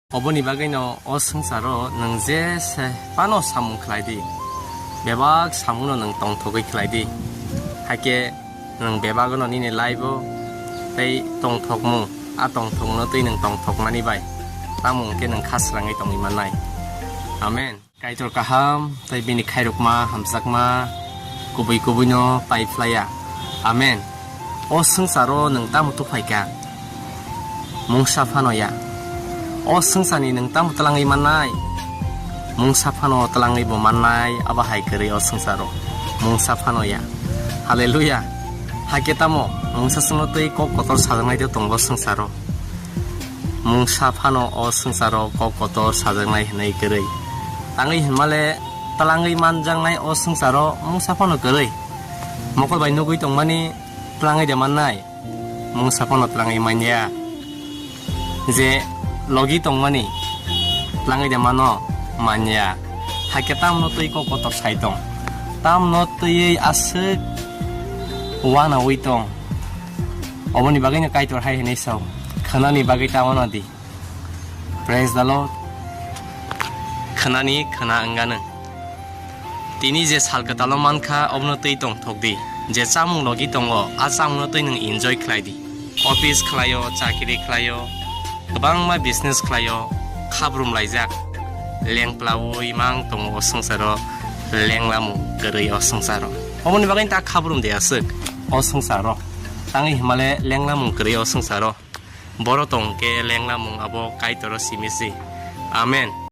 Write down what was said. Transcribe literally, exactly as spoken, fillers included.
Oboni bagwino o swngcharo nwng je se phano samung khlai di, bebak samungno nwng tongthogwi khlai di. Hakhe nwng bebagno nini life-o tei tongthokmung, a tongthokmungno twi nwng tongthokmani bai tamo hwnkhe nwng khasrangwi tongwi mannai. Amen. Kaitor kaham tei bini khairokma hamjakma kubui kubuino pai phlaiya. Amen. O swngcharo nwng tamo tubuphaikha? Mungsa phano ya. O swngcharni nwng tamo twlangwi mannai? Mungsa phano twlangwi bo mannai, abo hai kwrwi o swngcharo. Mungsa phano ya. Hallelujah. Hakhe tamo mungsa chwngno twi kok kotor sajaknai de tongo swngcharo. Mungsa phano o swngcharo kok kotor sajaknai hwnwi kwrwi. Tangwi hwnmale twlangwi manjaknai o swngcharo mungsa phano kwrwi. Mokol bai nugwi tongmani twlangwi de mannai? Mungsa phano twlangwi manya. Je logi tongmani twlangwi de mano? Manya. Hakhe tamno twi kok kotor sai tong? Tamno twiwi aswk wanawi tong? Oboni bagwino Kaitor hai hwnwi sao, khwnani bagwi ta wana di. Praise the Lord. Khwnani khwna wngano. Tini je sal kwtalo mankha, obono twi tongthok di. Je chamung logi tongo, a chamungno twi nwng enjoy khlai di. Office khlaio, chakiri khlaio, kwbangma business khlaio, khabrum laijak. Lengplaui mang tongo o swngcharo, lenglamung kwrwi o swngcharo. Oboni bagwi ta khabrum de aswk o swngcharo. Tangwi hwnmale lenglamung kwrwi o swngcharo. Borok tong khe lenglamung abo Kaitoro simi si. Amen.